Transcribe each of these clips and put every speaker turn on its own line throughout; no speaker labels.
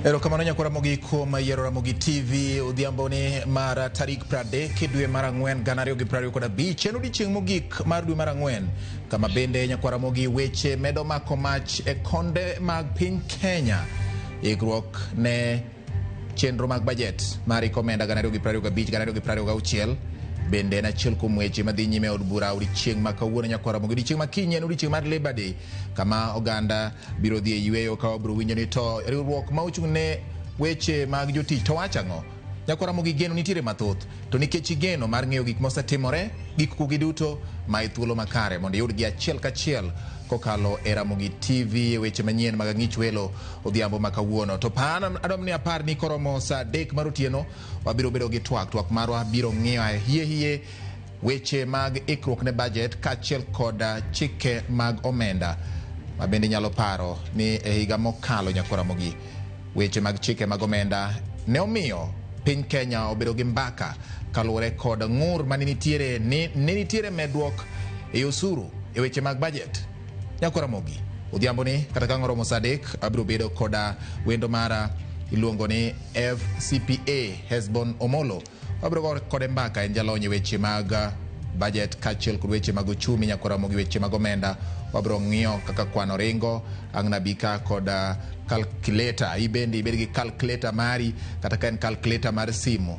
Erokamano nyakwar Ramogi kuom yiero Ramogi TV odhiamboni mar tarik 30 dwe mar ang'wen 2025. En odiechieng' mogik mar dwe mar ang'wen kama bende nyakwar Ramogi weche medo mako mach e konde mag piny Kenya. Ikruok ne chenro mag bajet mar hik omenda 2025 2026 bende en achiel kuom weche madhi nyime e od bura odiechieng' ma kawuono nyakwar Ramogi. Odiechieng' ma kiny en odiechieng' mar Labour Day kama oganda biro dhi e yueyo ka wabiro winjo ni to riwruok ma ochung' ne weche mag jotich to wacho ang'o. Nyakwar Ramogi geno nitiere mathoth to nikech igeno mar ng'eyo gik mosetimore gik kugi duto ma e thuolo makare mondo iyudgi achiel kachiel kokalo e Ramogi TV e weche manyien mag ang'ich welo odhiambo ma kawuono. To pan adwaro ni apar ni koromo saa 3 mar otieno wabiro bedo gi twak. Twak marwa biro ng'iyo hie hie weche mag ikruok ne budget kaachiel kod chike mag omenda ma bende inyalo paro ni e higa mokalo nyakwar Ramogi weche mag chike mag omenda ne omiyo piny Kenya obedo gi mbaka kaluwore kod ng'ur mane nitiere ni ne nitiere medruok e osuru e weche mag budget. Nyakwar Ramogi odhiambo ni kata ka oromo saa 3 abiro bedo koda wendo mara iluongo ni FCPA Hesbon Omolo. Wabiro go kode mbaka, en jalony e weche mag budget kaachiel kod weche mag ochumi nyakwar Ramogi weche mag omenda. Wabiro ng'iyo kaka kwano ringo, ang' nabika kod calculator. Ibende ibed gi calculator mari kata ka en calculator mar simu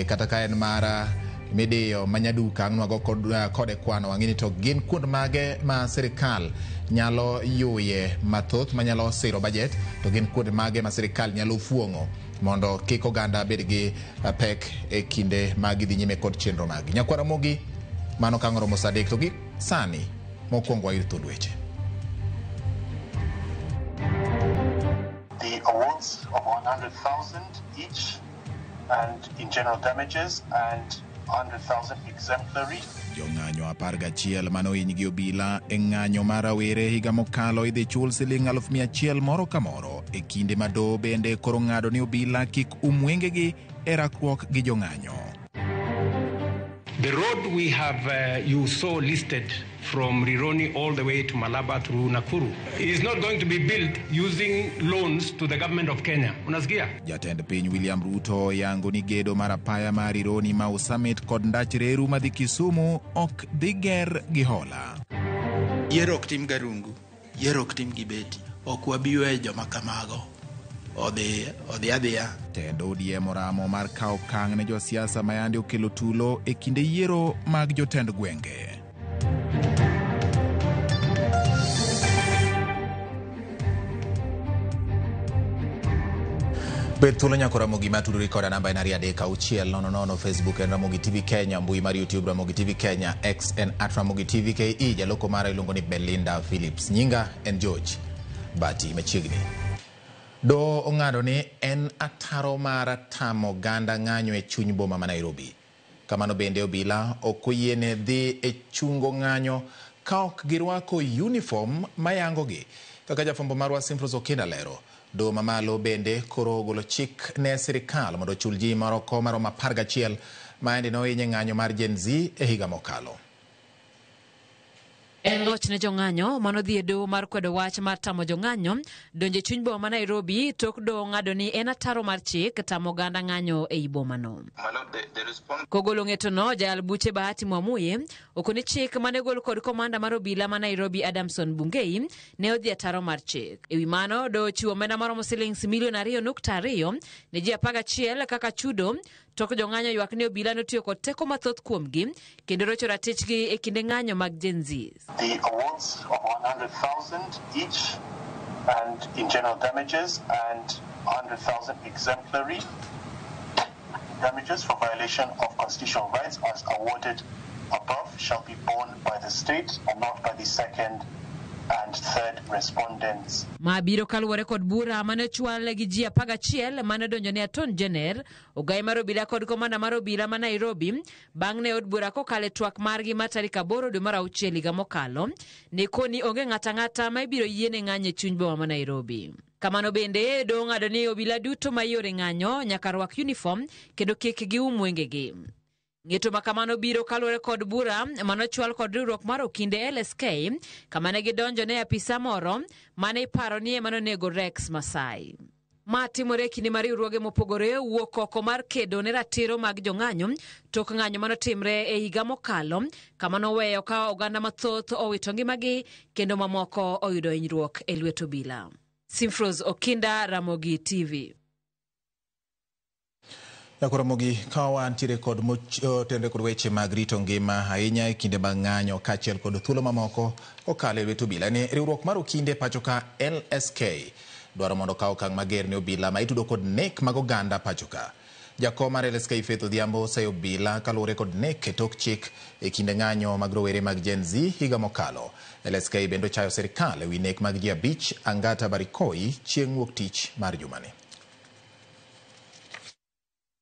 kata ka en mar midiyo manyaduka ang' nwago kode kwano wang'e ni to gin kuond mage ma sirikal nyalo yuye mathoth manyalo siro budget to gin kuond mage ma sirikal nyalo fuong'o mondo kik oganda bed gi pek e kinde ma gidhi nyime kod chenro maggi. Nyakwar Ramogi, mano ka ang' oromo saa 3 to gi sani mokwongo wayud thuond weche.
The awards of 100,000 each and in general damages and 100,000 exemplary.
Jong'anyo 11 mane ohiny gi obila e ng'anyo mar rawere higa mokalo idhi chul siling 100,000 moro ka moro e kinde ma doho bende koro ng'ado ni obila kik um wengegi e rakruok gi jong'anyo.
The road we have, you saw listed from Rironi all the way to Malaba through Nakuru is not going to be built using loans to the government of Kenya. Unasikia?
Jatend piny William Ruto yango ni gedo mar apaya mar Rironi Mau Summit kod ndach reru madhi Kisumu ok dhi ger gi hola.
Yiero ok tim garungu, yiero ok tim gi beti. Ok wabi weyo joma kamago odhi odhi adhiya.
Tend ODM oramo mar kawo okang' ne josiasa ma yande okelo tulo e kinde yiero mag jotend gwenge. Bed thuolo nyako Ramogi matudori koda namba en 23600, Facebook en Ramogi TV Kenya, mbui mar YouTube Ramogi TV Kenya, X en @Ramogi TV KE, jaloko mara iluongo ni Belinda Phillips. Nyinga en George Bati machiegni. Doho ong'ado ni en ataro mar tamo oganda ng'anyo e chuny boma ma Nairobi. Kamano bende obila ok oyiene dhi e chungo ng'anyo ka ok girwako uniform mayangogi. Kaka jafwambo marwa Simfros Okinda lero, doho mamalo bende koro ogolo chik ne sirikal mondo ochul ji moroko maromo 11 ma nohinye ng'anyo mar Gen Z e higa mokalo.
En loch ne jong'anyo manodhi e doho mar kwedo wach mar tamo jong'anyo donjo e chuny boma ma Nairobi tok doho ng'ado ni en ataro mar chik tamo oganda ng'anyo ei bomano. Kogolo ng'etono, jayal buche Bahati Mwamuye okoni chik mane gol kod komanda mar obila ma Nairobi Adamson Bungei ne odhi ataro mar chik. Ewi mano, doho ochiwo omenda maromo silings milion 2.2 ne ji 11 kaka chudo tok jong'anyo ywak ni obila notiyo kod teko mathoth kuomgi kendo rocho ratichgi e kinde ng'anyo mag Gen Z.
The awards of 100,000 each and in general damages and 100,000 exemplary damages for violation of constitutional rights as awarded above shall be borne by the state and not by the second and third respondents.
Ma biro kaluwore kod bura mane ochwal gi ji 11 mane odonjo ne Attorney General, ogai mar obila kod komanda mar obila ma Nairobi bang' ne od bura kokalo e twak margi mar tarik 8 dwe mar auchiel higa mokalo ne koni onge ng'ato ang'ata ma ibiro yiene ng'anyo e chuny boma ma Nairobi. Kamano bende doho ng'ado ni obila duto ma yore ng'anyo nyaka rwak uniform kendo kik gium wengegi. Ng'eto ma kamano biro kaluwore kod bura manochwal kod riwruok mar okinde LSK kama ne gidonjo ne apisa moro mane iparo ni ema nonego Rex Masai. Ma timore e kinde ma riwruoge mopogore wuok oko mar kedo ne ratiro mag jong'anyo tok ng'anyo manotimre e higa mokalo kama noweyo ka oganda mathoth owito ngimagi kendo mamoko oyudo hinyruok e lwet obila. Simfros Okinda, Ramogi TV.
Ramogi, ka wantiere kod motenore kod weche mag rito ngima ahinya e kinde mag ng'anyo kaachiel kod thuolo mamoko okalo e lwet obila. Ni riwruok mar okinde pacho ka LSK dwaro mondo okaw okang' mager ne obila ma itudo kod nek mag oganda pacho ka. Jakom mar LSK Faith Odhiambo oseyo obila kaluwore kod nek e tok chik e kinde ng'anyo mag rowere mag Gen Z higa mokalo. LSK bende ochayo sirikal ewi nek mag ji 5 Angata Barikoi chieng' wuok tich mar jumani.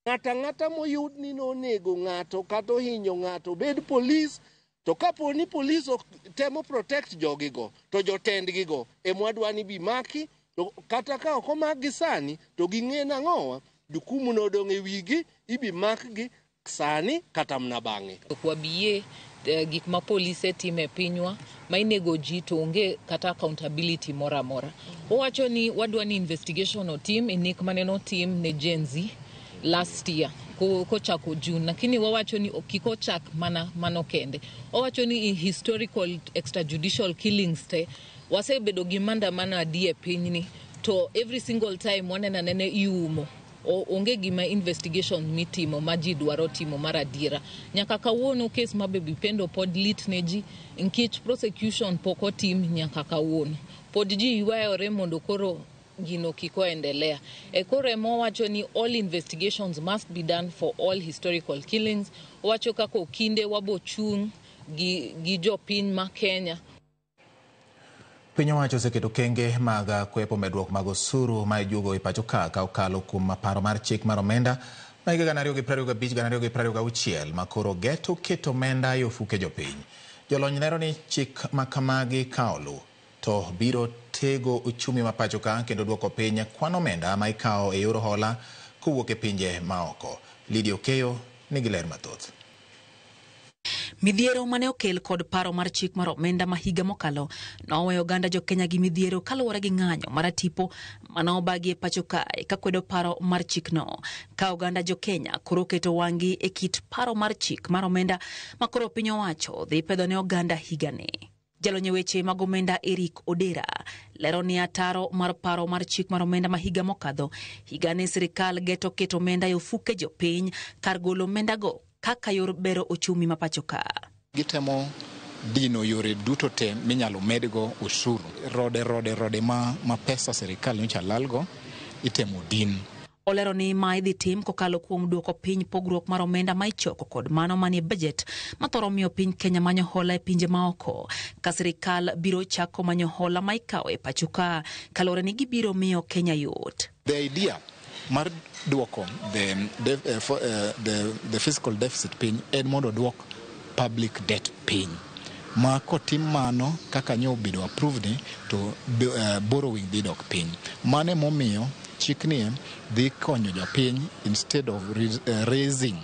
Ng'ata ng'ata moyud ni nonego ng'ato kata ohinyo ng'ato bed polis, to kapo ni polis ok temo protect jogigo to jotendgigo emwadwa ni bi maki, to kata ka ok omakgi sani to ging'e nang'owa jukumu no odong' e wigi, ibi makgi sani kata mana bang'e.
Ok wabiyie gik ma polise timo e pinywa ma inego ji to onge kata accountability moro amora. Owacho ni wadwa ni investigation otim e nek mane notim ne Gen Z last year kochako June, lakini wawacho ni kik ochak mana mano kende. Owacho ni historical extrajudicial killings te wasebedo gi maandamano adi e pinyni to every single time waneno anena iumo. Onge gima investigation mitimo ma ji dwaro timo mar adiera. Nyaka kawuono kes ma Baby Pendo pod lit ne ji nikech prosecution pok otim nyaka kawuono. Pod ji ywayore mondo koro gino kik oendelea. E koro ema owacho ni all investigations must be done for all historical killings. Owacho kaka okinde wabo chung' gi jopiny ma Kenya.
Piny owacho oseketo kenge mag kwepo medruok mag osuru ma ijuogo e pacho ka okalo kuom paro mar chik mar omenda ma higa 2025-2026 ma koro geto keto omenda e ofuke jopiny. Jolony lero ni chik ma kamagi ka oluw to biro tego uchumi ma pacho ka kendo duoko piny kwan omenda ma ikawo e yor hola kowuok e pinje maoko. Lydia Okeyo nigi ler mathoth.
Midhiero mane okel kod paro mar chik mar omenda ma higa mokalo noweyo oganda jokenya gi midhiero kaluwore gi ng'anyo mar tipo mane obagi e pacho kae kakwedo paro mar chikno. Ka oganda jokenya koro keto wang'gi e kit paro mar chik mar omenda ma koro piny owacho dhi pedho ne oganda higani. Jalony e weche mag omenda Eric Odera lero ni ataro mar paro mar chik mar omenda ma higa mokadho higani sirikal geto keto omenda e ofuke jopiny kar golo omendago kaka yor bero ochumi ma pacho ka.
Gitemo dino yore duto te minyalo medgo osuru. Rode ma pesa sirikal nyocha lalgo itemo din.
Olero ni ma idhi tim kokalo kuom duoko piny pogruok mar omenda ma ichoko kod mano manie budget ma thoro miyo piny Kenya manyo hola e pinje maoko. Ka sirikal biro chako manyo hola ma ikawo e pacho ka kaluwore ni gibiro miyo Kenya yot.
The idea mar duoko the fiscal deficit piny en mondo duok public debt piny. Ma kotim mano kaka nyo obedo approved ni to borrowing dhi dok piny. Mano emomiyo chikni dhi konyo jopiny instead of raising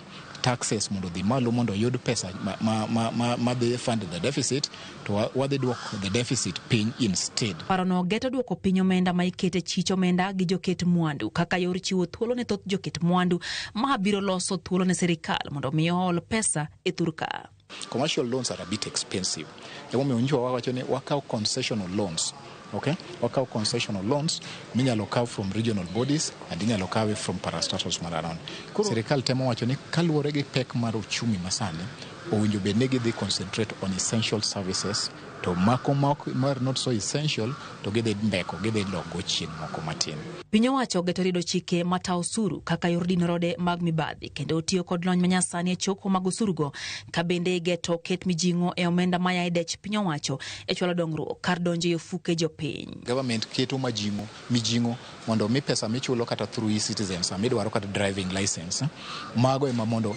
taxes mondo dhi malo mondo oyud pesa ma dhi fund the deficit to wadhi duoko the deficit piny instead.
Parono geto duoko piny omenda ma ikete chich omenda gi joket mwandu kaka yor chiwo thuolo ne thoth joket mwandu ma biro loso thuolo ne sirikal mondo mi ool pesa e thurka.
Commercial loans are a bit expensive. Emomiyo nyicho wawacho ni wakaw concessional loans. Okay? Wakaw concessional loans minyalo kaw from regional bodies and inyalo kawe from parastatals mar around. Sirikal temo wacho ni kaluwore gi pek mar uchumi masani, owinjo bed ni gidhi concentrate on essential services to mako mar not so essential to gidhi mbeko, gidhi logo chien moko matin.
Piny owacho ogeto rido chike matayo osuru kaka yor dino rode mag mibadhi kendo tiyo kod lony manyasani e choko mag osurugo ka bende geto ket mijing'o e omenda maya e dech piny owacho e chwalo dongruok kar donjo e ofuke jopiny.
Government keto mijing'o mondo mi pesa michulo kata through e-citizen sama idwaro kata driving license, mago ema mondo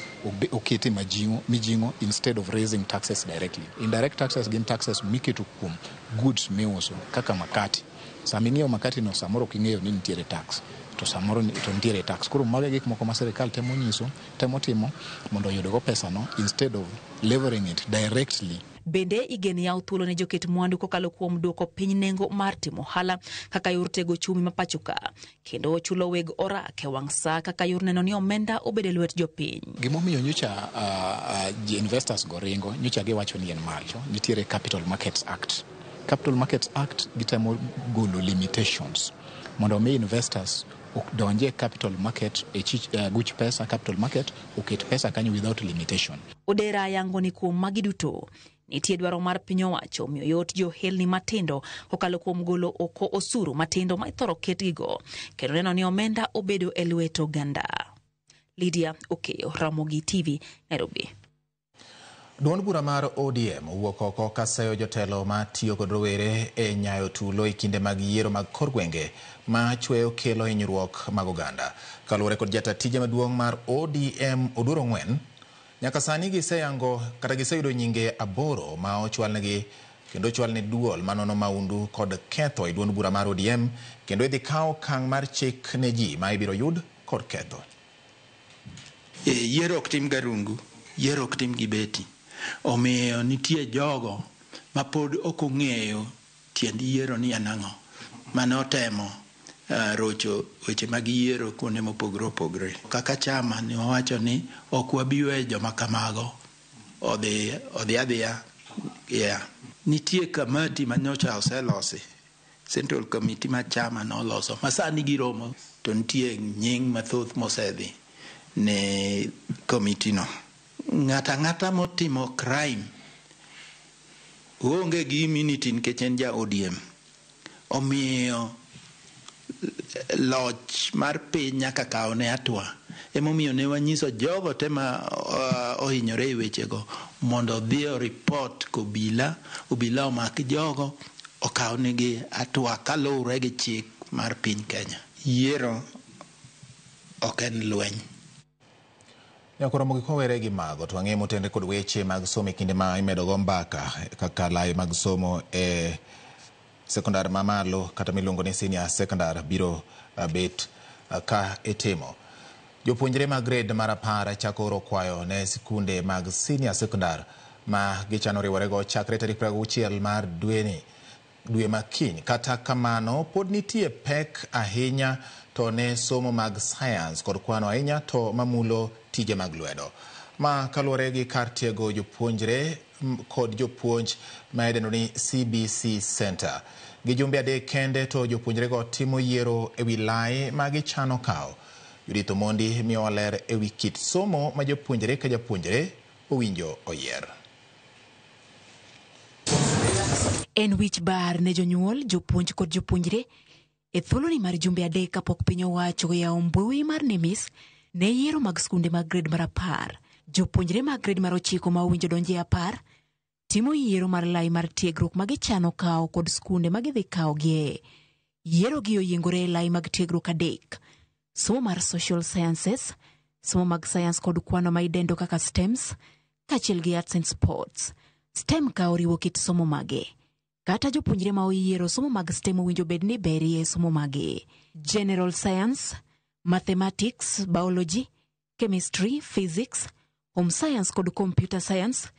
okete mijing'o instead of raising taxes directly. Indirect taxes gin taxes miketo kuom goods miuso kaka makati. Sama ing'iewo makati no samoro ok ing'eyo ni nitiere tax to samoro to nitiere tax. Koro mago e gik moko ma sirikal temo nyiso, temo timo mondo oyudgo pesa no instead of levering it directly.
Bende igen yawo thuolo ne joket mwandu kokalo kuom duoko piny nengo mar timo ohala kaka yor tego ochumi ma pacho ka, kendo chulo weg orak e wang' saa kaka yor neno ni omenda obedo e lwet jopiny.
Gimomiyo nyocha investors go ringo, nyocha giwacho ni en malo. Nitiere Capital Markets Act. Capital Markets Act gitemo golo limitations mondo mi investors donje capital market e chich, guch pesa capital market oket pesa kanyo without limitation.
Odera yango ni kuom magi duto nitie dwaro mar piny owacho miyo yot johelni matindo kokalo kuom golo oko osuru matindo ma ithoro ketgigo kendo neno ni omenda obedo e lwet oganda. Lydia Okeyo, Ramogi TV, Nairobi.
Duond bura mar ODM owuok oko kaseyo jotelo ma tiyo kod rowere e nyayo tulo e kinde mag yiero mag kor gwenge ma chweyo kelo hinyruok mag oganda. Kaluwore kod jata tije maduong' mar ODM Oduor Ong'wen, nyaka sani giseyango kata giseyudo nyinge 8 ma ochwalnegi kendo ochwalne duol manono maundu kod ketho e duond bura mar ODM kendo idhi kaw okang' mar chik ne ji ma ibiro yud kod ketho.
Yiero ok tim garungu, yiero ok tim gi beti. Omiyo nitie jogo ma pod ok ong'eyo tiend yiero ni en ang'o, mane otemo rocho weche mag yiero kuonde mopogore opogore. Kaka chama ne wawacho ni ok wabi weyo joma kamago odhi adhiya. Yeah. Nitie kamati ma nyocha oselosi, Central Committee ma chama noloso, ma sani giromo, to nitie nying mathoth mosedhi ne komiti no. Ng'ato ang'ata motimo crime oonge gi immunity nikech en ja ODM. Omiyo loch mar piny nyaka kawne hatua. Emomiyo ne wanyiso jogo te ma ohinyore e wechego mondo odhi o report kobila, obila omak jogo okawnegi hatua kaluwore gi chik mar piny Kenya. Yiero ok en lweny.
Nyakoro Ramogi kowere gi mago to wang'eyo motenre kod weche mag somo e kinde ma imedo go mbaka kaka lai mag somo e sekondar mamalo kata miluongo ni senior secondary biro bet ka itimo. Jopuonjre mag grade mar 10 chako oro kwayo ne sikunde mag senior secondary ma gichano riworego chakre tarik 26 mar dweni dwe ma kiny. Kata kamano pod nitie pek ahinya to ne somo mag science kod kwano ahinya to mamulo tije mag lwedo. Ma kaluwore gi kar tiego jopuonjre kod jopuonj ma idendo ni CBC Center. Gi jumbe 3 kende to jopuonjrego timo yiero ewi lai ma gichano kawo. Judith Omondi miyowa ler ewi kit somo ma jopuonjre ka japuonjre owinjo oyier.
En wich bar ne jonyuol, jopuonj kod jopuonjre e thuoloni mar jumbe 3 kapok piny owacho oyawo mbui mar NEMIS ne yiero mag skunde mag grade mar 10. Jopuonjre mag grade mar 9 ma owinjo donjo e 10 timo yiero mar lai mar tiegruok ma gichano kawo kod skunde ma gidhi kawogie. Yiero gi oyiengore e lai mag tiegruok 3: somo mar social sciences, somo mag science kod kwano ma idendo kaka STEMs, kaachiel gi arts and sports. STEM ka oriwo kit somo mage. Kata jopuonjre ma oyiero somo mag STEM owinjo bed ni berie somo mage: General Science, Mathematics, Biology, Chemistry, Physics, Home Science kod Computer Science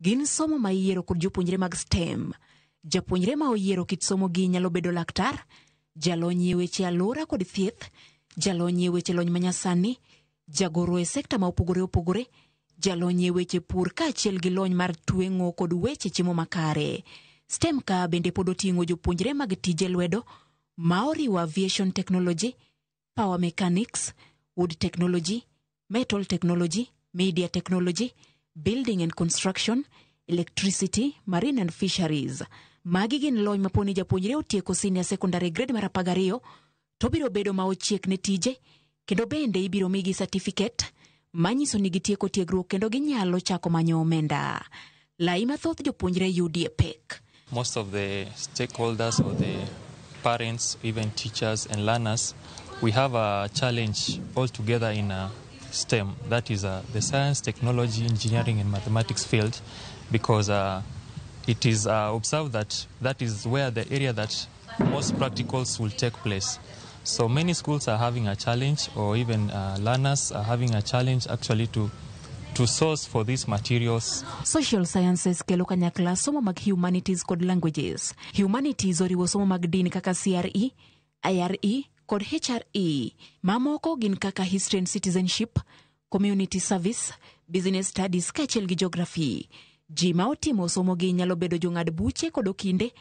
gin somo ma iyiero kod jopuonjre mag STEM. Japuonjre ma oyiero kit somo gi nyalo bedo laktar, jalony e weche alwora kod thieth, jalony e weche lony manyasani, jagoro e sekta ma opogore opogore, jalony e weche pur kaachiel gi lony mar tweng'o kod weche chiemo makare. STEM ka bende pod oting'o jopuonjre mag tije lwedo ma oriwo aviation technology, power mechanics, wood technology, metal technology, media technology, building and construction, electricity, marine and fisheries. Magi gin lony maponi japuonjre otieko senior secondary grade mar 12 to biro bedo ma ochiek ne tije, kendo bende ibiro migi certificate manyiso ni gitieko tiegruok kendo ginyalo chako manyo omenda. Lai mathoth jopuonjre yudie pek.
Most of the stakeholders or the parents, even teachers and learners, we have a challenge altogether in STEM, that is the science, technology, engineering and mathematics field, because it is observed that that is where the area that most practicals will take place. So many schools are having a challenge, or even learners are having a challenge actually to to source for these materials.
Social sciences kelo kanyakla somo mag humanities kod languages. Humanities oriwo somo mag din kaka CRE, IRE kod HRE. Mamoko gin kaka history and citizenship, community service, business studies kaachiel gi geography. Ji ma otimo somogi nyalo bedo jong'ad buche kod okinde,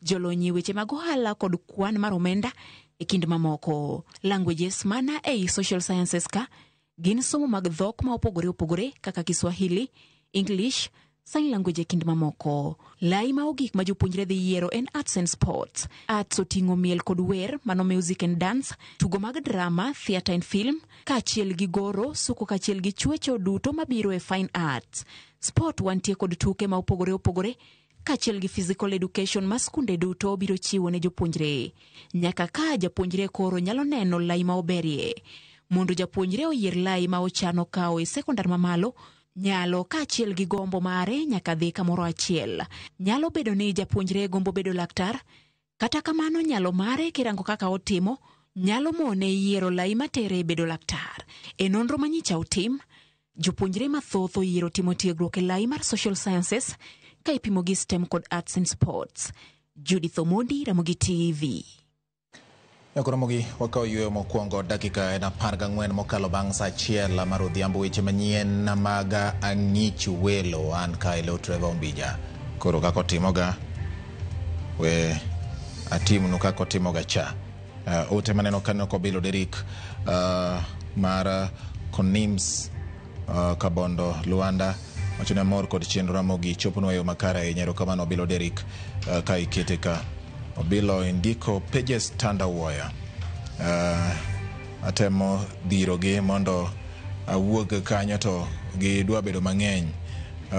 jolony e weche mag ohala kod kwan mar omenda e kind mamoko. Languages mana ei social sciences ka gin somo mag dhok ma opogore opogore kaka Kiswahili, English, sign language e kind mamoko. Lai ma ogik ma jopuonjre dhi yiero en arts and sports. Arts oting'o miel kod wer, mano music and dance, tugo mag drama, theatre and film, kaachiel gi goro, suko kaachiel gi chwecho duto mabiro e fine arts. Sport wantie kod tuke ma opogore opogore kaachiel gi physical education ma skunde duto biro chiwo ne jopuonjre. Nyaka ka japuonjre koro nyalo neno lai ma oberie. Mondo japuonjre oyier lai ma ochano kawo e sekondar mamalo, nyalo kaachiel gi gombo mare nyaka dhi kamoro achiel. Nyalo bedo ni japuonjre gombo bedo laktar, kata kamano nyalo mare kirango kaka otimo, nyalo mone yiero lai matere bedo laktar. E nonro manyicha otim, jopuonjre mathoth oyiero timo tiegruok e lai mar social sciences ka ipimo gi STEM kod arts and sports. Judith Omondi, Ramogi TV.
Ramogi wakawo yueyo mokwongo dakika en 14 mokalo bang' sa 1 mar odhiambo. Weche manyien mag ang'ich welo an ka Elo Trevor Ombija. Koro kaka otimoga we atimnu kaka otimoga cha. Ote maneno kaneno kobilo Derek mar Konims Kabondo Luanda wacho ni amor kod chenro Ramogi choponwa e yo makare ahinya. Erokamano Obilo Derek ka ikete ka. Obilo indiko pages tandawuoya. Atemo dhirogi mondo awuog kanyo to gidwa bedo mang'eny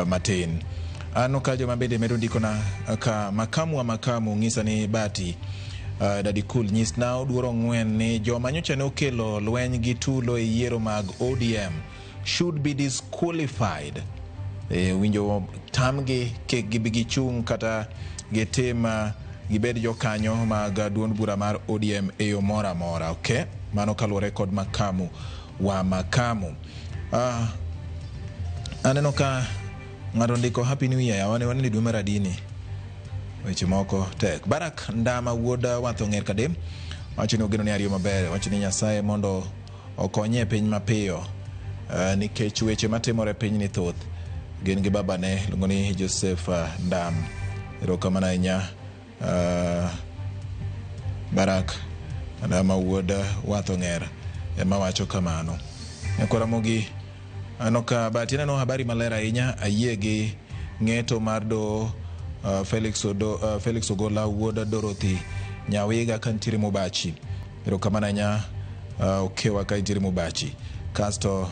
matin. Ano ka joma bende medo ndikona ka makamu wa makamu ng'isa ni bati Daddy Cool nyisna oduoro ng'wen ni joma nyocha ne okelo lweny gi tulo e yiero mag ODM should be disqualified. Winjo tamgi kik gibi gichung' kata gitim gibed jokanyo mag duond bura mar ODM e yo moro amora. Okay? Mano kaluwore kod makamu wa makamu. Aneno ka ng'ato ndiko Happy New Year. Wane wane dwe mar adini. Weche moko tek. Barak Ndama wuod Watho Ng'er Kadem wacho ni ogeno ni ariyo maber. Wacho ni Nyasaye mondo okonye e piny mapiyo nikech weche matimore e piny ni thoth. Gin gi babane iluongo ni Joseph Ndam. Erokamano ahinya Barak Ndama wuod Watho Ng'er ema wacho kamano. Nyakwar Ramogi aneno ka Bahati aneno habari maler ahinya. Ayie gi ng'eto mar do Felix Ogola wuod Dorothy Nyawiga ka nitiere Mubachi. Erokamano ahinya Okewa ka nitiere Mubachi. Kasto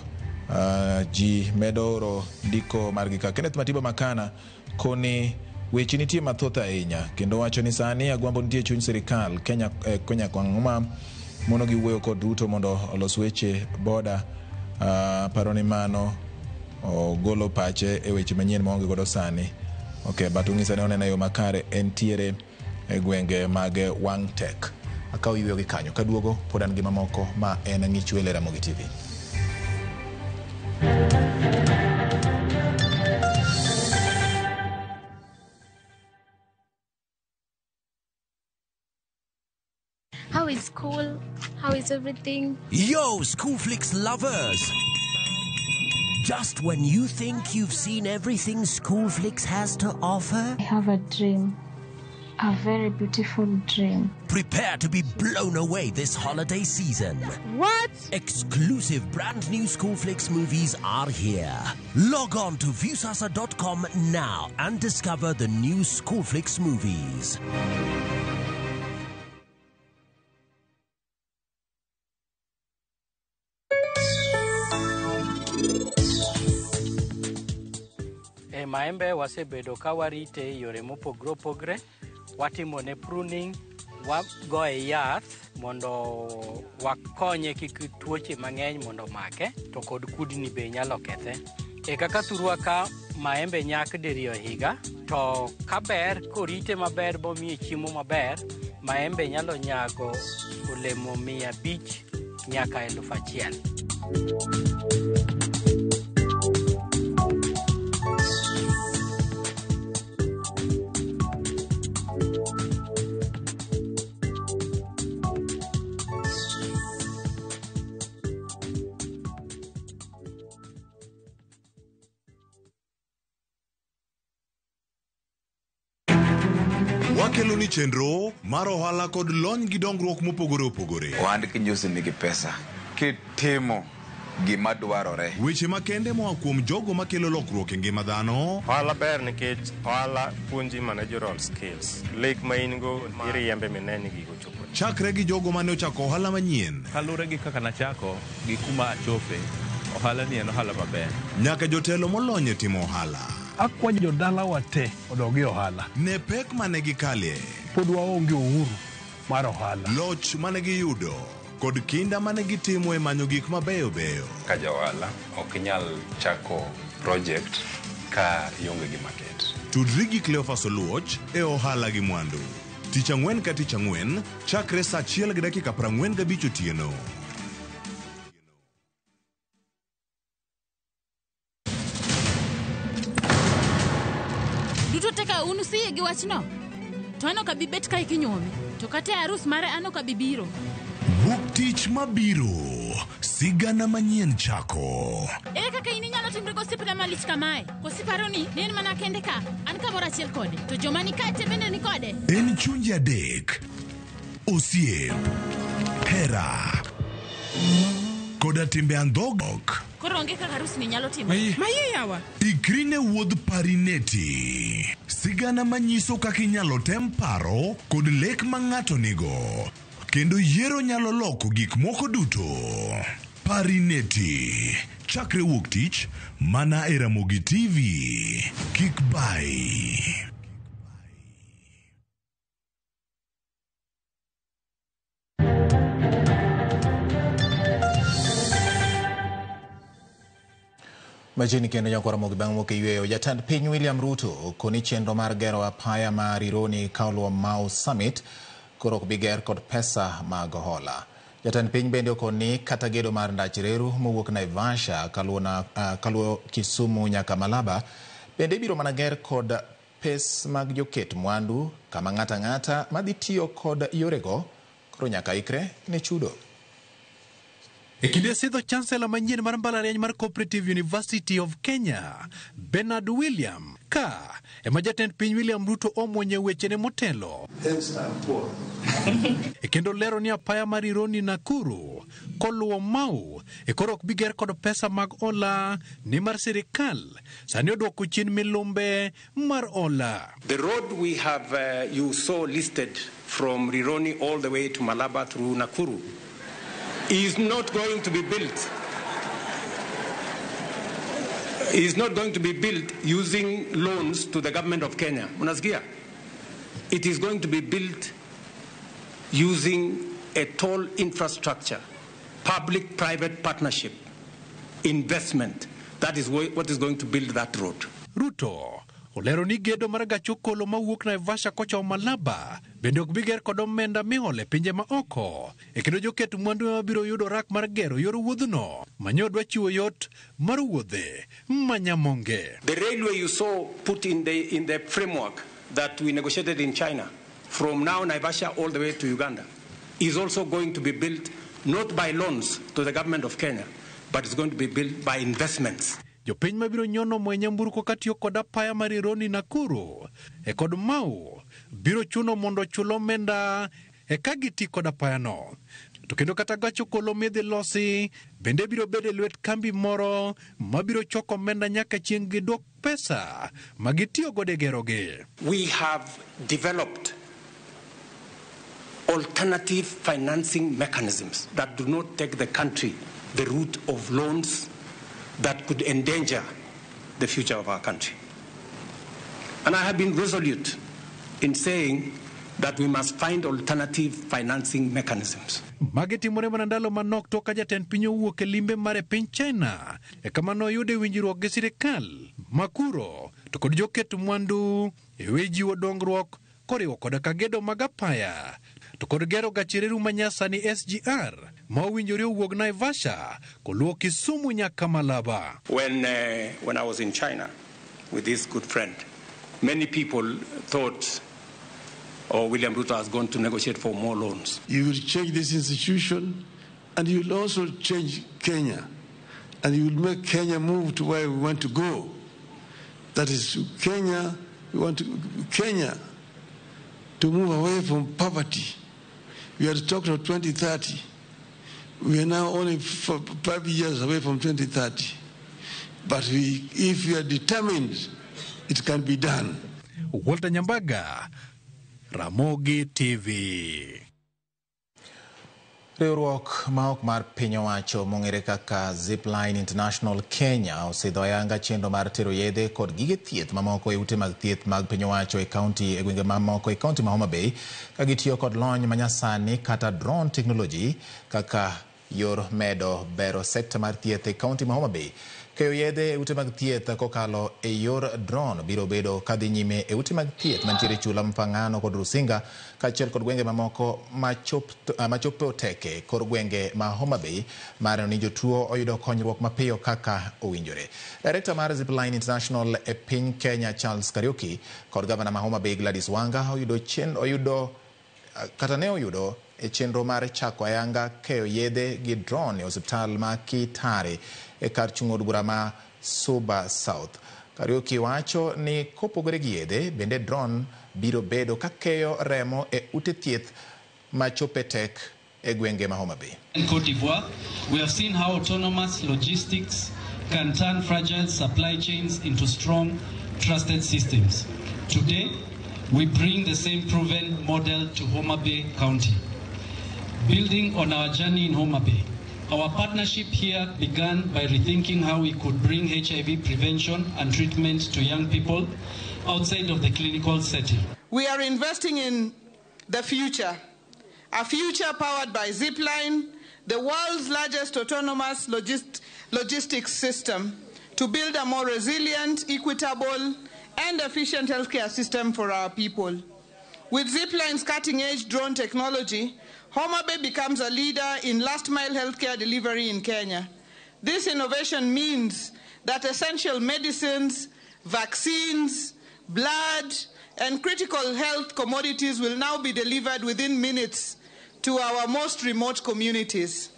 ji medo oro ndiko margi ka Kenneth Matiba Makana koni weche nitie mathoth ahinya kendo wacho ni sani Agwambo nitie chuny sirikal Kenya, Kenya kwang'uma mono giwuoyo kod Ruto mondo olos weche boda. Paro ni mano ogolo pache e weche manyien maonge godo sani. Okay, but ung'isa ni oneno e yo makare entiere e gwenge mag Wang' Tek. Akawo yueyo gi kanyo kaduogo pod an gi mamoko ma en Ng'ich Welo e Ramogi TV.
How is school? How is everything?
Yo, Schoolflix lovers! Just when you think you've seen everything Schoolflix has to offer,
I have a dream. A very beautiful dream.
Prepare to be blown away this holiday season.
What?
Exclusive brand new Schoolflix movies are here. Log on to Viusasa.com now and discover the new Schoolflix movies.
E maembe wasebedo ka warite e yore mopogore opogore. Watimone pruning, wagoye yath mondo wakonye kik tuoche mang'eny mondo omake, to kod kudni be nyalo kethe. E kaka thurwa ka maembe nyak diriyo e higa, to kaber korite maber bomiye chiemo maber, maembe nyalo nyago olemo 500 nyaka 1000.
Wakelo ni chenro mar ohala kod lony gi dongruok mopogore opogore.
Ohand kinjusi nigi pesa. Kitimo gima dwarore.
Weche makende moa kuom jogo makelo lokruok e ngima dhano.
Ohala ber nikech ohala puonji managerial skills. Lek ma in go iriembe mine ni gigo chopo.
Chakre gi jogo mane ochako ohala manyien.
Kaluwore gi kaka nachako gi kuma achope, ohala ni en ohala maber.
Nyaka jotelo molony e timo ohala.
Akwayo jodalawa te odog e ohala.
Ne pek mane gikalie.
Pod waonge uhuru mar ohala.
Loch mane giyudo kod kinda mane gitimo e manyo gik mabeyo beyo.
Ka ja ohala ok inyal chako project ka ionge gi market.
Tudri gi Cleophas Oluoch e ohala gi mwandu. Tich ang'wen ka tich ang'wen chakre saa 1:45 otieno.
Duto te ka un usiyie gi wachno, to an ok abi bet kae kinyuomi, to kata e arus mare an ok abi biro.
Wuok tich mabiro, sigana manyien chako.
Ere kaka in inyalo timri gosiepna malich kamae? Koso iparo ni ne en mana kende ka, an kamoro achiel kode, to joma ni kae te bende ni kode?
En chunje adek, osiep, hera, koda timbe andhok.
Koro onge kaka arus ni nyalo timore.
Mayie yawa.
Ikri ne wuodh Parineti. Sigana manyiso kaka inyalo tem paro kod lek ma ng'ato nigo. Kendo yiero nyalo loko gik moko duto. Parineti. Chakre wuok tich, mana e Ramogi TV. Kik bai.
Machiegni kendo nyakwar Ramogi bang' wuok e yweyo. Jatend piny William Ruto okoni chenro mar gero apaya mar Rironi ka oluwo Mau Summit koro ok bi ger kod pesa mag hola. Jatend piny bende okoni kata gedo mar ndach reru mowuok Naivasha kaluwo Kisumu nyaka Malaba bende ibiro mana ger kod pes mag joket mwandu kama ng'ata ng'ata madhi tiyo kod yorego koro nyaka ikre ne chudo.
E kinde sidho chancellor manyien mar mbalariany mar Cooperative University of Kenya, Bernard William, ka ema jatend piny William Ruto omuonye wechene motelo. E kendo lero ni apaya mar Rironi Nakuru koluwo Mau e koro ok bi ger kod pesa mag hola nimar sirikal sani odwoko chien milumbe mar hola.
The road we have you saw listed from Rironi all the way to Malaba through Nakuru is not going to be built. Is not going to be built using loans to the government of Kenya. Unasikia? It is going to be built using a toll infrastructure, public-private partnership, investment. That is what is going to build that road.
Ruto olero ni gedo mar gach okolo mawuok Naivasha kochomo Malaba bende ok bi ger kod omenda miholo e pinje ma oko e kendo joket mwandu ema biro yudo rak mar gero yor wuodhno manyo dwa chiwo yot mar wuodhe manyamonge.
The railway you saw put in the framework that we negotiated in China from now Naivasha all the way to Uganda is also going to be built not by loans to the government of Kenya, but it's going to be built by investments.
Jopiny mabiro nyono mo e nyamburko katiyo kod apaya mar Rironi Nakuru e kod Mau biro chuno mondo ochul omenda eka giti kod apayano. To kendo kata gach okolo midhi losi bende biro bedo e lwet kambi moro mabiro choko omenda nyaka chieng' gidwok pesa ma gitiyo godo e gerogi.
We have developed alternative financing mechanisms that do not take the country the route of loans that could endanger the future of our country. And I have been resolute in saying that we must find alternative financing mechanisms.
Magi timore mana ndalo manok tok ka jatend piny owuok e limbe mare piny China e kama noyude winjruok gi sirikal makuro to kod joket mwandu e wi jiwo dongruok koriwo koda ka gedo mag apaya to kod gero gach reru manyasani SGR ma owinjore owuog Naivasha koluwo Kisumu nyaka Malaba.
When I was in China with this good friend, many people thought, oh, William Ruto has gone to negotiate for more loans.
You will change this institution and you will also change Kenya. And you will make Kenya move to where we want to go. That is Kenya, we want to, Kenya to move away from poverty. We had talked of 2030. We are now only 5 years away from 2030. But if we are determined, it can be done.
Walter Nyambaga, Ramogi TV.
Riwruok ma ok mar piny owacho mong'ere kaka Zipline International Kenya osidho ayanga chenro mar tero yedhe kod gige thieth mamoko e ute mag thieth mag piny owacho e kaunti e gwenge mamoko e kaunti ma Homa Bay ka gitiyo kod lony manyasani kata drone technology kaka yor medo bero sekta mar thieth e kaunti ma Homa Bay. Keyo yedhe e ute mag thieth kokalo e yor drone biro bedo kadhi nyime e ute mag thieth mantiere Chula, Mfangano kod Rusinga kaachiel kod gwenge mamoko machopo teke kor gwenge ma Homa Bay mar neno ni jotuo oyudo konyruok mapiyo kaka owinjore. Director mar Zipline International e piny Kenya Charles Kariuki kod gavana ma Homa Bay Gladys Wanga oyudo e chenro mar chako ayanga keyo yedhe gi drone e osiptal ma Kitare e kar chung' od bura ma Suba South. Kariuki wacho ni kopogore gi yedhe, bende drone biro bedo ka keyo remo e ute thieth machope tek e gwenge ma Homa Bay.
In Cote d'Ivoire, we have seen how autonomous logistics can turn fragile supply chains into strong, trusted systems. Today, we bring the same proven model to Homa Bay County. Building on our journey in Homa Bay, our partnership here began by rethinking how we could bring HIV prevention and treatment to young people outside of the clinical setting.
We are investing in the future, a future powered by Zipline, the world's largest autonomous logistics system, to build a more resilient, equitable, and efficient healthcare system for our people. With Zipline's cutting-edge drone technology, Homa Bay becomes a leader in last-mile healthcare delivery in Kenya. This innovation means that essential medicines, vaccines, blood, and critical health commodities will now be delivered within minutes to our most remote communities.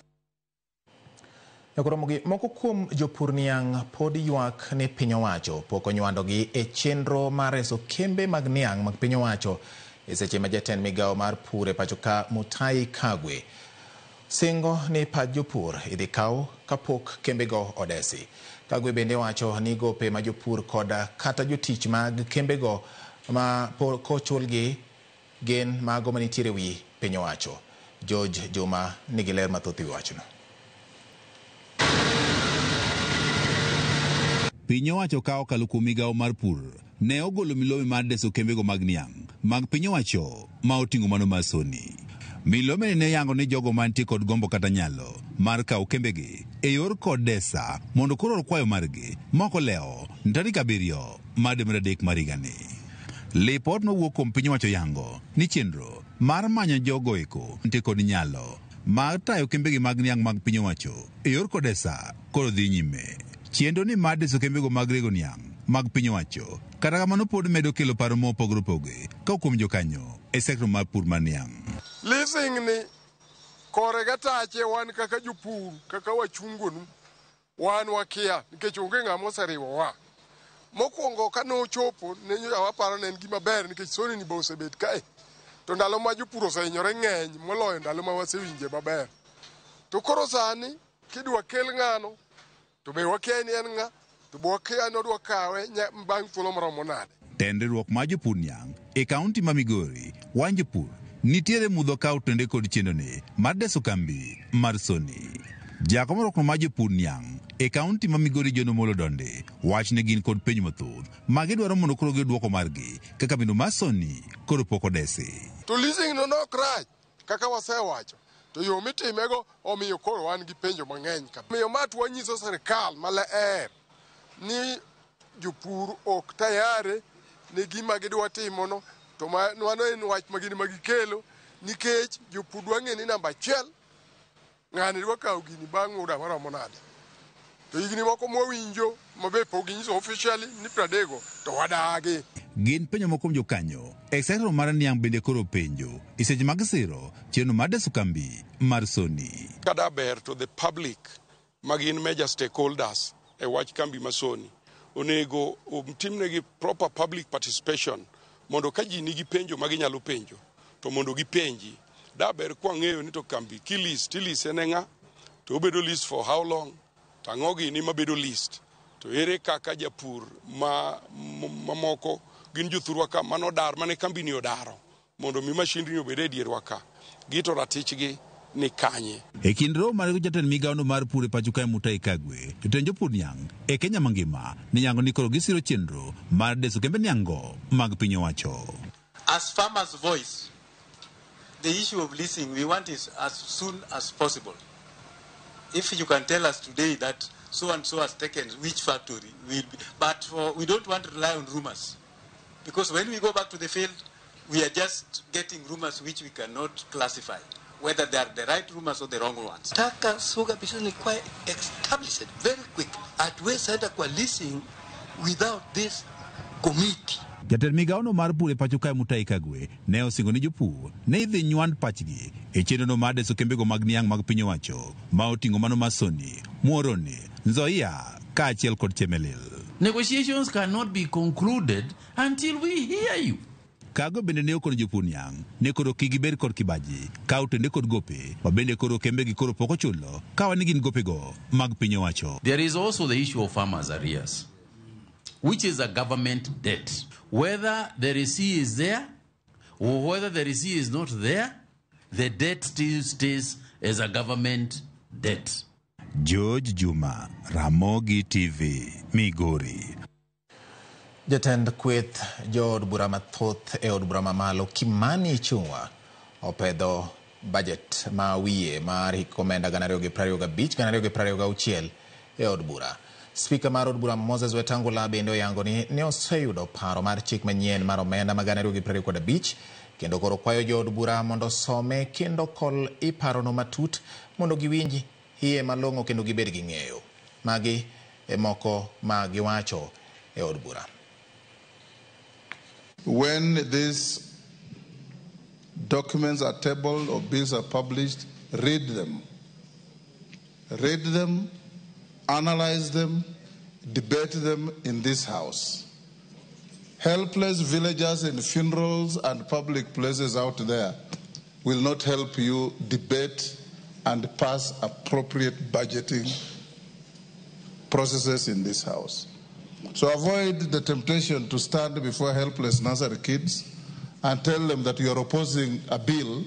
Moko kuom jopur niang' pod ywak ni piny owacho pok onywandogi e chenro mar reso kembe mag niang' mag piny owacho e seche ma jatend migawo mar pur e pacho ka Mutahi Kagwe singo ni pach jopur idhi kaw kapok kembego odesi. Kagwe bende wacho ni gope ma jopur kod kata jotich mag kembego ma kochulgi gin mago manitiere wi piny owacho. George Juma nigi ler mathoth e wi wachno.
Piny owacho ka okalo kuom migawo mar pur ne ogolo milome mar deso kembego mag niang' mag piny owacho ma oting'o mano mar Sony. Milome ne yango ni jogo mantie kod gombo kata nyalo mar kawo kembegi e yor kod desa mondo koro or kwayo margi moko lewo tarik 7 mar dwe mar 3 mar higani. Lipot mowuok kuom piny owacho yango ni chenro mar manyo jogo eko nitie kod nyalo mar tayo kembegi mag niang' mag piny owacho e yor kod desa koro dhi nyime. Chenro ni mar deso kembego mag rego niang' mag piny owacho kata kamano pod medo kelo paro mopogore opogore ka kuom jokanyo e sekta mar pur mar niang'.
Leasing ni kore gatache wan kaka jopur kaka wachungonu wan wakia nikech onge ng'ama oseriwowa. Mokwongo ka nochopo ne waparo ne en gima ber nikech Sony ni be osebet kae. To ndalo ma jopur osehinyore ng'eny moloyo ndalo ma wasewinje maber. To koro sani kidwa kel ng'ano to be wakia ni en ng'a to be wakia ni odwa kawe bang' thuolo moromo nade.
Tend riwruok mar jopur niang' e kaunti ma Migori wan jopur nitiere mudho ka otende kod chenroni mar deso kambi mar Sony. Jakom riwruok mar jopur niang' e kaunti ma Migori John Omolo Donde wach ni gin kod penjo mathoth ma gidwaro mondo koro giyud dwoko margi kaka bendo mar Sony koro pok odesi.
To leasing no nok rach kaka wasewacho. To yo mitimego omiyo koro wan gi penjo mang'eny ka. Omiyo ma to wanyiso sirikal maler ni jopur ok tayari ne gima gidwa timono to mano en wach ma gin ma gikelo nikech jopur dwa ng'e ni namba 1 ng'ani dwa kawo gini bang' muda maromo nade. To higni moko mwawinjo ma be pok ginyiso officially ni 30 to wadagi.
Gin penjo moko kuom jokanyo e sekta mar niang' bende koro penjo e seche mag siro chenro mar deso kambi mar Sony.
Kada ber to the public ma gin major stakeholders e wach kambi ma Sony onego otimnegi proper public participation
Mondo ka ji nigi penjo ma ginyalo penjo, to mondo gipenji. Da ber kwang'eyo ni to kambi kilist, tilise ne ng'a, to obedo list for how long, to ang'o gini mabedo list. To ere kaka japur ma mamoko gin jothurwa ka manodar mane kambini odaro mondo mi mashindni obed e dierwa ka, gito ratichgi ni kanye.
E kind romo mar jatend migawono mar pur e pacho kae Mutahi Kagwe, jotend jopur niang' e Kenya mangima ne yango ni koro gisiro chenro mar deso kembe niang'-go mag piny owacho.
As farmers' voice, the issue of leasing, we want it as soon as possible. If you can tell us today that so and so has taken which factory, we'll be, but we don't want to rely on rumors. Because when we go back to the field, we are just getting rumors which we cannot classify, whether they are the right rumors or the wrong ones.
Taka sugar business require established very quick. Hatuwezi enda kwa leasing without this committee.
Jatend migawono mar pur e pacho kae Mutahi Kagwe ne osingo ni jopur ne idhi nywand pachgi e chenrono mar deso kembego mag niang' mag piny owacho ma oting'o mano mar Sony, Muhoroni, Nzoia kaachiel kod Chemelil.
Negotiations cannot be concluded until we hear you.
Kagwe bende ne okono jopur niang' ne koro kik gibed kod kibaji ka otende kod gope ma bende koro kembegi koro pok ochulo kawa ni gin gopego mag piny owacho.
There is also the issue of farmers' arrears, which is a government debt. Whether the receipt is there or whether the receipt is not there, the debt still stays as a government debt.
George Juma, Ramogi TV, Migori.
Jatend kweth jood bura mathoth e od bura mamalo Kimani Ichung'wa opedho budget ma wiye mar hik omenda 2025-2026 e od bura. Spika mar od bura Moses Wetangula bende oyango ni ne oseyudo paro mar chik manyien mar omenda ma 2025 kendo koro kwayo jood bura mondo some kendo kol iparono matut mondo giwinj iye malong'o kendo gibed gi ng'eyo. Magi e moko ma giwacho e od bura.
When these documents are tabled or bills are published, read them. Read them, analyze them, debate them in this house. Helpless villagers in funerals and public places out there will not help you debate and pass appropriate budgeting processes in this house. So avoid the temptation to stand before helpless nursery kids and tell them that you are opposing a bill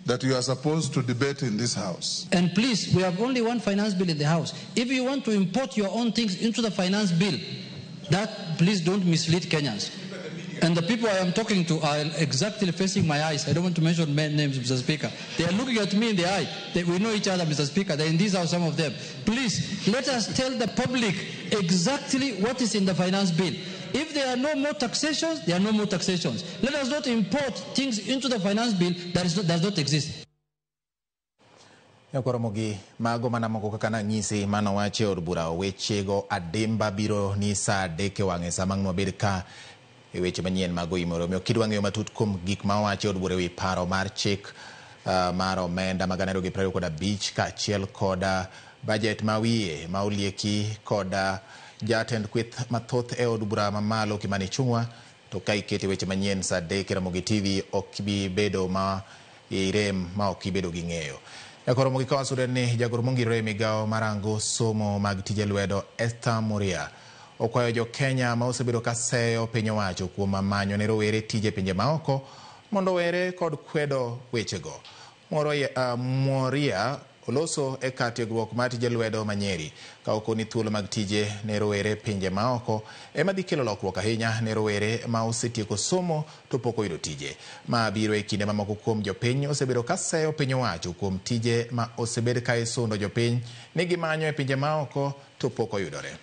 that you are supposed to debate in this house.
And please, we have only one finance bill in the house. If you want to import your own things into the finance bill, that please don't mislead Kenyans. And the people I am talking to are exactly facing my eyes. I don't want to mention names, Mr. Speaker. They are looking at me in the eye. We know each other, Mr. Speaker. They're in this house, some of them. Please, let us tell the public exactly what is in the finance bill. If there are no more taxations, there are no more taxations. Let us not import things into the finance bill that does not exist.
Nyakoromogi mago mana moko kaka nanyisi mano wache od bura wechego adimba biro ni saa 3 wang'e sama ang' nwabed ka e weche manyien mag oimore. Omiyo kidwa ng'eyo matut kuom gik ma owachi e od bura ewi paro mar chik mar omenda mag 2025 kaachiel kod budget ma wiye ma olieki kod jatend kweth mathoth e od bura mamalo Kimani Ichung'wa, to ka ikete weche manyien saa 3 Ramogi TV ok bi bedo ma irem ma ok ibedo gi ng'eyo. Nyakoromogi ka wasude ni jagoro mongirore e migawo marango somo mag tije lwedo Esther Muria okwayo jo Kenya ma osebedo ka seyo piny owacho kuom manyo ne rowere tije pinje maoko mondo were kod kwedo wechego. Moria oloso e kar tiegruok mar tije lwedo ma Nyeri ka okoni thuolo mag tije ne rowere pinje maoko ema dhi kelo lokruok ahinya ne rowere ma osetieko somo to pok oyudo tije. Ma biro e kinde mamoko kuom jopiny osebedo ka seyo piny owacho kuom tije ma osebed ka isundo jopiny ni gimanyo e pinje maoko to pok oyudore.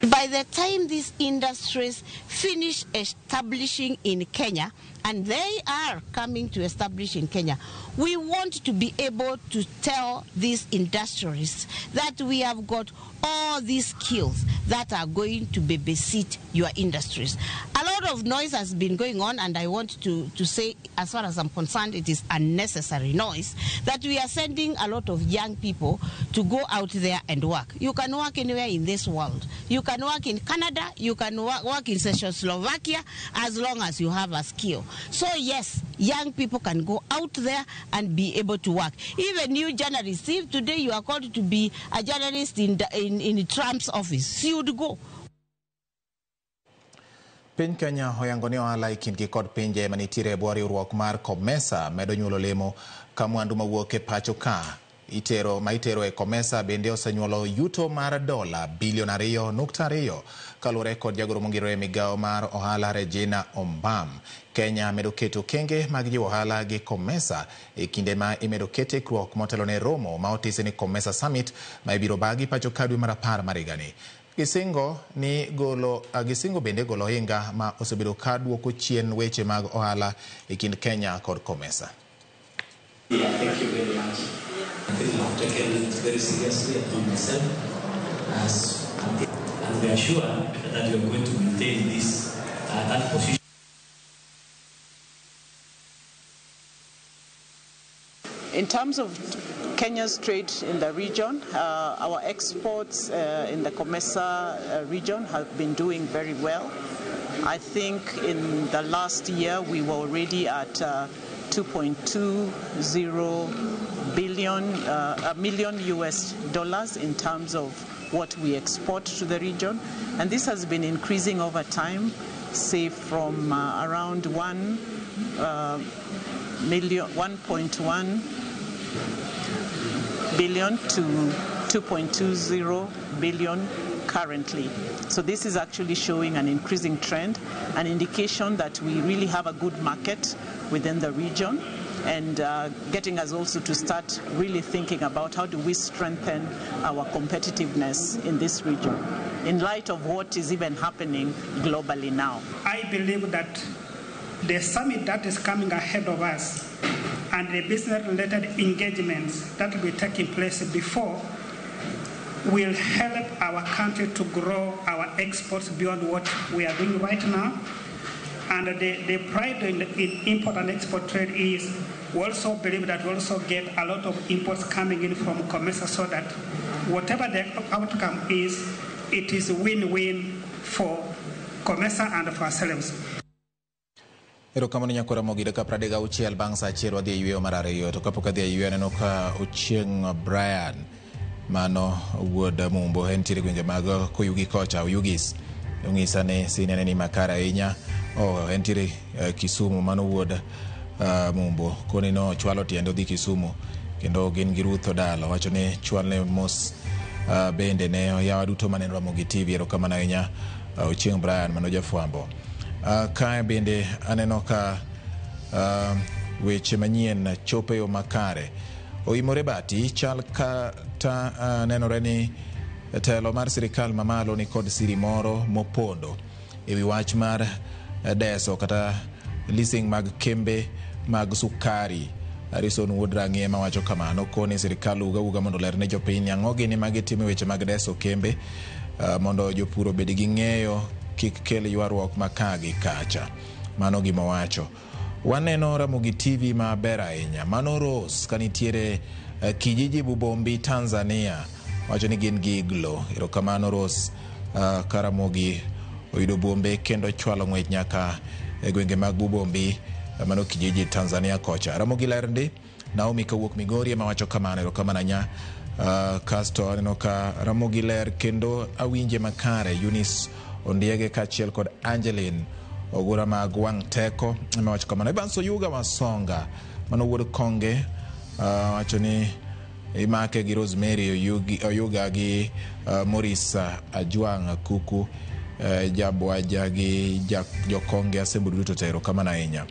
By the time these industries finish establishing in Kenya, and they are coming to establish in Kenya, we want to be able to tell these industrialists that we have got all these skills that are going to babysit your industries. A lot lot of noise has been going on, and I want to say, as far as I'm concerned, it is unnecessary noise, that we are sending a lot of young people to go out there and work. You can work anywhere in this world. You can work in Canada, you can work in Czechoslovakia, as long as you have a skill. So yes, young people can go out there and be able to work. Even you journalists, if today you are called to be a journalist in Trump's office, you would go.
Piny Kenya oyango ni ohala e kindgi kod pinje manitiere e bwo riwruok mar COMESA medo nyuolo lemo ka mwandu mawuok e pacho ka itero ma itero e COMESA bende osenyuolo yuto mar dola bilion 2.2 kaluwore kod jagoro mongirore e migawo mar ohala Regina Ombam. Kenya medo keto okenge mag jiwo ohala gi COMESA e kinde ma imedo ket ikruok motelo ne romo ma otisi ni COMESA Summit ma ibiro bagi pacho ka dwe mar 10 mar higani. Gisingo ni golo gisingo bende golo ohinga ma osebedo ka duoko chien weche mag ohala e kind Kenya kod COMESA.
Yeah, thank you very much. I think I've taken it very seriously upon myself, and we are sure that we are going to maintain this that position.
In terms of Kenya's trade in the region, our exports in the COMESA region have been doing very well. I think in the last year we were already at 2.20 billion million US dollars in terms of what we export to the region, and this has been increasing over time, say from around 1.1 billion to 2.20 billion currently. So this is actually showing an increasing trend, an indication that we really have a good market within the region, and getting us also to start really thinking about how do we strengthen our competitiveness in this region in light of what is even happening globally now.
I believe that the summit that is coming ahead of us and the business-related engagements that will be taking place before will help our country to grow our exports beyond what we are doing right now. And the pride in import and export trade is we also believe that we also get a lot of imports coming in from COMESA, so that whatever the outcome is, it is win-win for COMESA and for ourselves.
Erokamano nyakora Ramogi, dakika 36 bang' sa 1 wadhi e yweyo mar 2. To kapok adhi e yweyo aneno ka Ochieng' Brian mano wuod Mumbo entiere gwenge mag Koyugi kocha Oyugis ong'isa ni sinene ni makare ahinya. Entiere Kisumu mano wuod Mumbo koni no chwalo tiende odhi Kisumu kendo gin gi Ruth Odalo wacho ni chwalne mos bende ne yawa duto maneno Ramogi TV. Erokamano ahinya Ochieng' Brian mano jafwambo. Kae bende aneno ka weche manyien chopo e yo makare. Oimore bati chal kata nenore ni telo mar sirikal mamalo ni kod siri moro mopondo ewi wach mar deso kata leasing mag kembe mag sukari. Harrison Wuod Rang'ie ema wacho kamano koni sirikal uga mondo oler ne jopiny ang'o gini magitimo weche mag deso kembe mondo jopur obed gi ng'eyo kik kel ywaruok ma ka gi kacha. Mano gima wacho. Waneno Ramogi TV maber ahinya. Mano Rose kanitiere kijiji Bubombi Tanzania wacho ni gin gi iglo. Erokamano Rose ka Ramogi oyudo bombe kendo chwalo ng'wech nyaka e gwenge mag Bubombi mano kijiji Tanzania kocha. Ramogi ler ndi. Naomi kawuok Migori ema wacho kamano. Erokamano ahinya. Kasto aneno ka Ramogi ler kendo awinje makare. Eunice Ondiege kaachiel kod Angeline Ogura mag wang' teko ema wacho kamano. Evans Oyuga Wasonga mano wuod Konge wacho ni imake gi Rosemary Oyuga gi Maurice Ajwang' Kuku Jabwaja gi Jokonge Assembly duto te. Erokamano ahinya.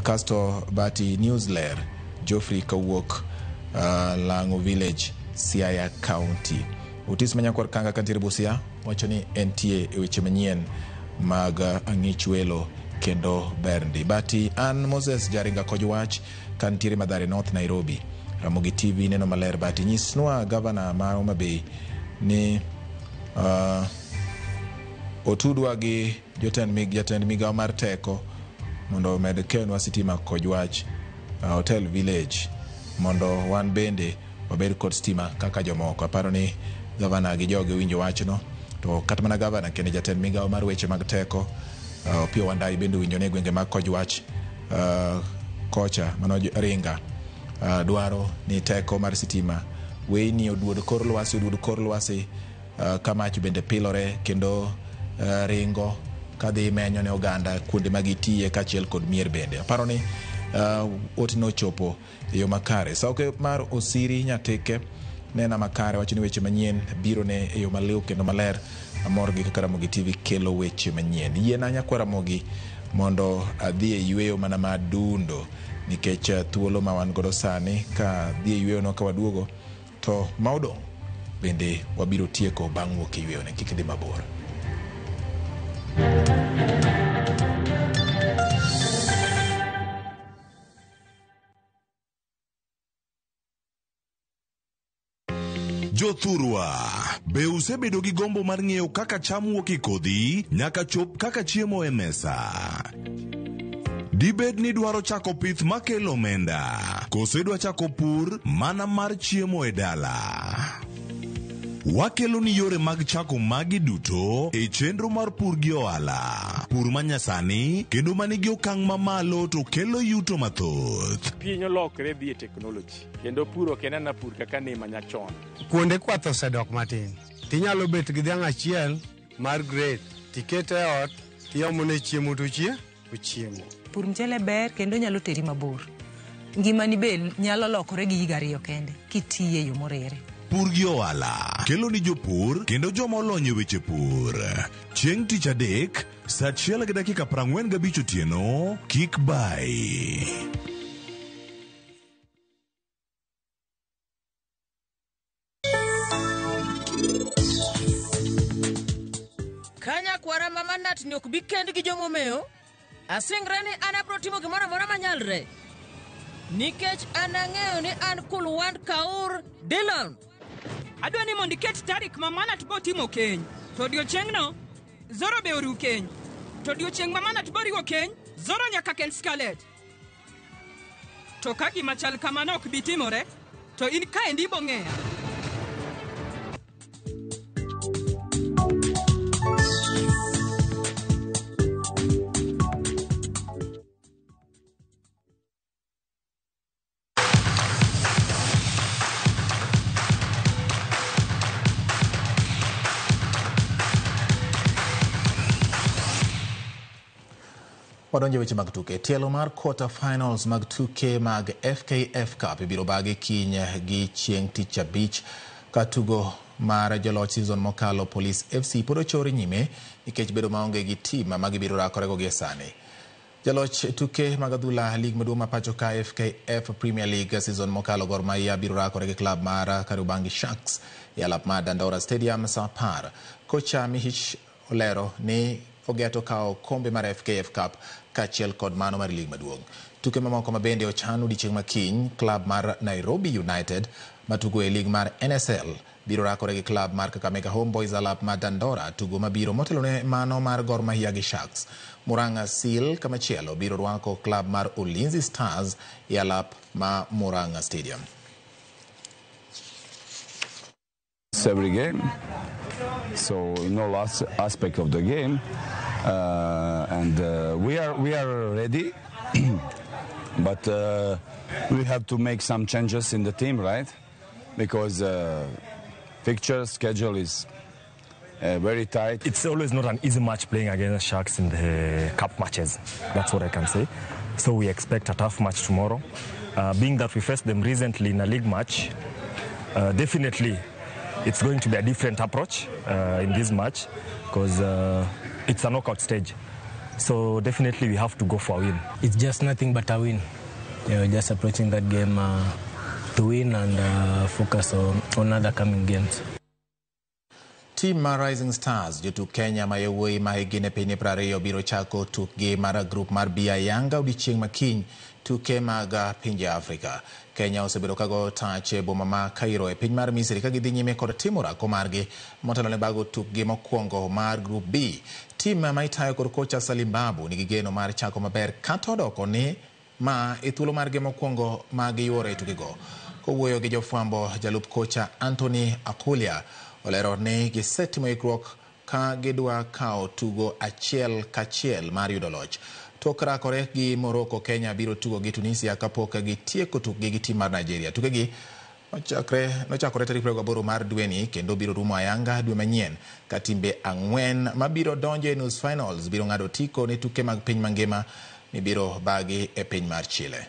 Kasto Bati News ler Geoffrey kawuok Lang'o Village, Siaya County. Otis Manyakwar Kanga kantiere Busia wacho ni entie e weche manyien mag ang'ich welo kendo berndi. Bati an Moses Jaringa koj wach kantiere Mathare North Nairobi. Ramogi TV neno maler. Bati nyisnwa gavana mar Homa Bay ni Otudwa gi jatend migawo mar teko mondo omed kelonwa sitima Kojwach Hotel Village mondo wan bende wabed kod stima kaka jomoko. Aparo ni gavana gi joge winjo wachno, to kata mana gavana kendo jatend migawo mar weche mag teko Opiyo Wandayi bende owinjo ni e gwenge mag Kojwach kocha mano Ringa dwaro ni teko mar sitima weyni oduod kor lwasi, oduod kor lwasi ka mach bende pilore kendo ringo kadhi menyo ne oganda kuonde ma gitiye kaachiel kod mier bende. Aparo ni otno ochopo e yo makare. Sauke mar Osiri Nyatike nena makare wacho ni weche manyien biro ne e yo maliw kendo maler. Amor gi kaka Ramogi TV kelo weche manyien. Yiena nyakwa Ramogi mondo adhi e yweyo mana madundo nikech thuolo ma wan godo sani ka dhi e yweyo no ka waduogo to ma odong' bende wabiro tieko bang' wuok e yweyo ne kik idhi mabor.
Jothurwa, be usebedo gi gombo mar ng'eyo kaka cham wuok e kodhi nyaka chop kaka chiemo e mesa? Dibed ni idwaro chako pith makelo omenda, koso idwa chako pur mana mar chiemo e dala? Wakelo ni yore mag chako magi duto e chenro mar pur gi ohala. Pur manyasani kendo manigi okang' mamalo to kelo yuto mathoth.
Piny olokre dhi e teknoloji kendo pur ok en ana pur kaka ne manyachon.
Kuonde kwath osedok matin. Tinyalo bet gi dhiang' achiel mar grade tikete e ot tiomone chiemo to ochiemo.
Pur mchele ber kendo nyalo teri mabor. Ngimani be nyalo lokore gi higa ariyo kende kitiye yo morere.
Pur gi ohala kelo ni jopur kendo joma olony e weche pur. Chieng' tich adek saa 1:45 otieno kik bai.
Kanya kwara mama natni ok bi kend gi jomomewo. Asingre ni an abiro timo gimoro amora manyalre. Nikech an ang'eyo ni an Kulwant Kaur Dillon.
Adwa ni mondo iket tarik ma Manat bo timo keny. To odiochieng'no, Zoro be oriw keny. To odiochieng' ma Manat bo riwo keny, Zoro nyaka kend Scarlett. To ka gima chal kamano ok bi timore, to in kaendi ibo ng'eya.
Wadonjo weche mag tuke. Tielo mar quarter finals mag tuke mag FKF Cup ibiro bagi kiny gi chieng' tich abich ka tugo mar joloch season mokalo Police FC pod ochor nyime nikech bedo maonge gi tim ma gibiro rakorego gie sani. Jaloch tuke mag adhula lig maduong' ma pacho ka FKF Premier League season mokalo Gor Mahia biro rakore gi klab mar Kariobangi Sharks e alap mar Dandora Stadium saa 10. Kocha Mihich olero ni ogeto kawo kombe mar FKF Cup kaachiel kod mano mar lig maduong'. Tuke mamoko ma bende ochan odiechieng' ma kiny, klab mar Nairobi United matugo e lig mar NSL biro rakore gi klab mar Kakamega Homeboys alap mar Dandora tugo mabiro motelo ne mano mar Gor Mahia gi Sharks. Murang'a Seal kamachielo biro rwako klab mar Ulinzi Stars e alap ma Murang'a Stadium.
Every game, so in all aspect of the game, and we are ready, but we have to make some changes in the team, right? Because fixture schedule is very tight.
It's always not an easy match playing against Sharks in the cup matches. That's what I can say. So we expect a tough match tomorrow. Being that we faced them recently in a league match, definitely it's going to be a different approach in this match because it's a knockout stage. So definitely we have to go for a win.
It's just nothing but a win. Yeah, we're just approaching that game to win and focus on other coming games.
Team mar Rising Stars jotuk Kenya ma yawuoyi ma hikgi ne piny 20 biro chako tukgi mar grup mar BI Yanga odiechieng' ma kiny tuke mag pinje Afrika. Kenya osebedo kago tach e boma ma Cairo e piny mar Misri ka gidhi nyime kod timo orako margi motelo ne bago tukgi mokwongo mar Group B. Tim ma itayo kod kocha Salim Babu nigi geno mar chako maber kata odoko ni ma e thuolo margi mokwongo ma giyuore e tukego. Kowuoyo gi jofwambo, jalup kocha Anthony Akulia olero ni gisetimo ikruok ka gidwa kawo tugo achiel kachiel mar yudo loch. Tok rakore gi Morocco, Kenya biro tugo gi Tunisia kapok gitieko tukgi gi tim mar Nigeria. Tukegi nochakore tarik 28 mar dweni kendo biro rumo ayanga dwe manyien ka timbe 4 mabiro donjo e nus finals biro ng'ado otiko ne tuke mag piny mangima mibiro bagi e piny mar Chile.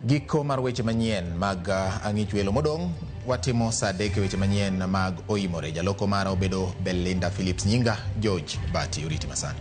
Giko mar weche manyien mag ang'ich welo modong' watimo saa 3 e weche manyien mag oimore. Jaloko mara obedo Belinda Phillips, nyinga George Bati. Oriti masani.